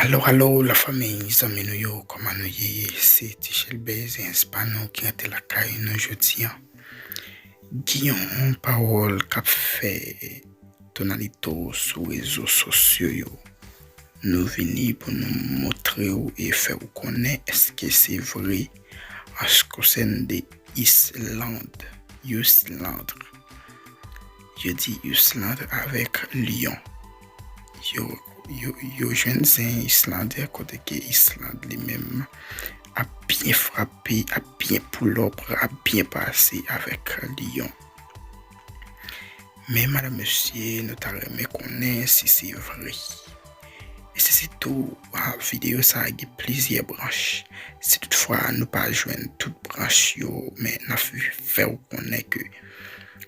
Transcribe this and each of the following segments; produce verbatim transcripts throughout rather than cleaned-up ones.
Alo, alo, lafanmi, zanmi nou yo, kòman nou ye? Se T Chelbè, Zen Espano ki rantre lakay nou jodi a. Gen yon pawòl k ap fè tonalito sou rezo sosyo yo. Nou vini pou nou montre w e fè w konnen èske se vre an s konsène de Islande, Islande. Yo di Islande avèk Lyon. Yo, yo, yo jwenn zen Islande kote ke Islande li menm ap byen frape, ap byen pull up, ap byen pase avèk Lyon. Men madanm mesye, nou ta renmen konnen si se vre. E se sitou, a, videyo sa a gen plizyè branch. Si toutfwa nou pa jwenn tout branch yo, men n ap fè w konnen ke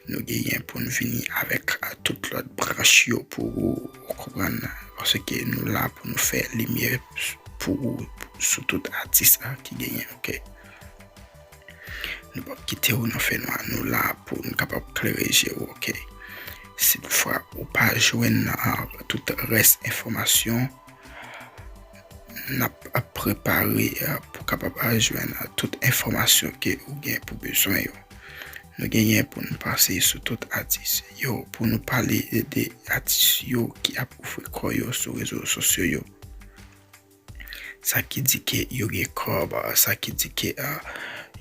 nou genyen pou n vini avèk, a, tout lòt branch yo pou ou, ou konprann, paske nou la pou nou fè limyè pou ou sou tout atis, a, ki genyen, oke? Nou p ap kite w nan fènwa, nou la pou n kapab klere je w, oke? Si toutfwa ou pa jwenn, a, tout rès enfòmasyon, n ap, ap prepare, a, pou kapab, a, jwenn, a, tout enfòmasyon ke ou gen pou bezwen yo. Nou genyen pou n pase sou tout atis yo, pou nou pale de atis yo ki ap ouvri kò yo sou rezo sosyo yo. Sa ki di ke yo gen kòb, sa ki di ke, a,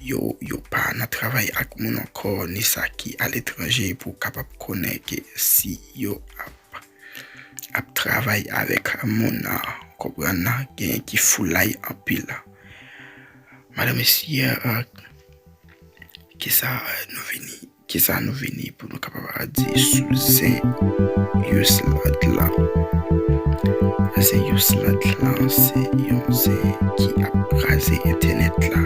yo, yo pa nan travay ak moun ankò, ni sa ki aletranje pou w kapab konnen ke si yo ap, ap travay avèk moun, a, konprann, a, genyen ki foulay anpil. Madanm, mesye, a, kisa, a, nou vini Kisa nou vini pou nou kapab di sou zen Islande la? Zen Islande la, se yon zen ki ap kraze entènèt la.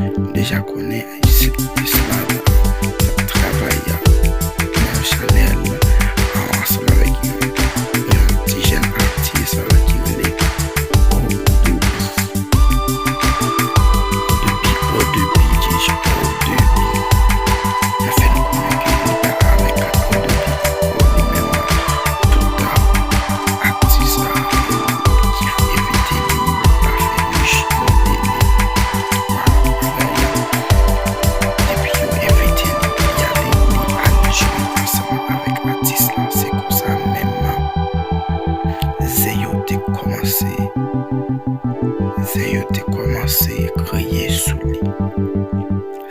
Nou deja konnen Islande ap travay nan chanèl ansanm avèk yon, yon ti jèn atis ki rele Odobi. Odobi, Odobi, Odobi. Nan fè nou konnen ke nou pa avèk Odobi ankò, li menm, tout atis ki envite li, pa fè lich, monte li. Depi yo envite li, li ale, li ale jwe ansanm avèk atis la. Se konsa menm zen yo te kòmanse, zen yo te kòmanse kreye sou li.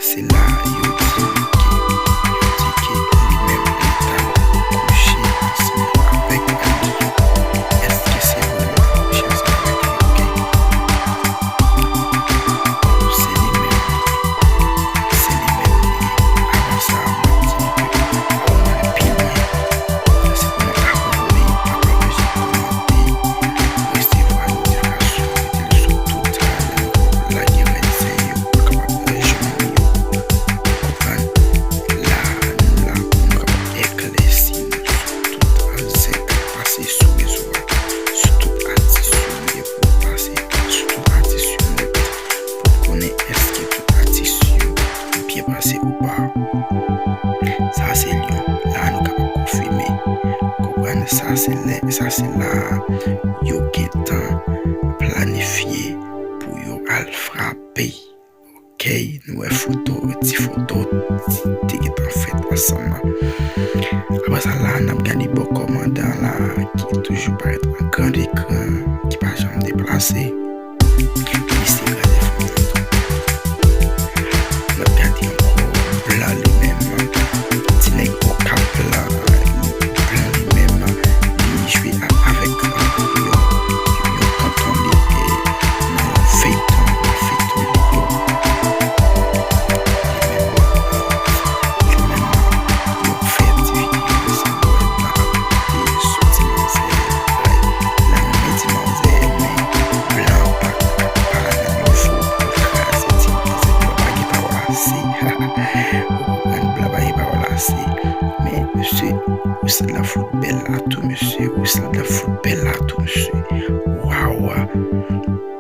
Se la yo di ke, yo di ke li menm li t al kouche ansanm avèk Andy. Èske se vrèman kouche ansanm avèk li? Oke. Se li menm. Se li menm li ye. Avan sa, m ap di nou ke pou n ale pi lwen, se pou nou abòne, pataje, kòmante, resevwa notifikasyon, mete l sou tout, lage rèd zen yo pou l kapab jwenn yo. Konprann? La, nou la pou nou kapab eklèsi nou sou tout zen k ap pase sou rezo a, sou tout atis yo, nou gen pou pase sou tout atis yo nèt pou n konnen èske tout atis yo byen pase ou pa. Sa se Lyon. La nou kapab konfime. Konprann, sa se lè, sa se la yo gentan planifye pou yo al frape. Oke, nou wè foto, ti foto, ti, te gentan fèt ansanm. Apre sa la, n ap gade bò kòmandan la, ki toujou parèt an gran ekran, ki pa janm deplase. Li se gade fanm nan tou. N ap gade ankò blan li menm. Ti nèg Okap la, blan li menm, li jwe a, avèk, a, yon, yon tonton li, e, nan yon feyton, yon feyton yo. Li menm, li menm, yo fè ti videyo sa, wè, blan ap soti nan zè. Nan men ti manzè, men blan pa, pa nan nivo pou l kraze ti manzè. Blan pa gen pawòl ase. Ou konprann, blan pa gen pawòl ase. Men mesye, Islande la fout bèl la tou, mesye. Islande la fout bèl la tou, mesye. Waw.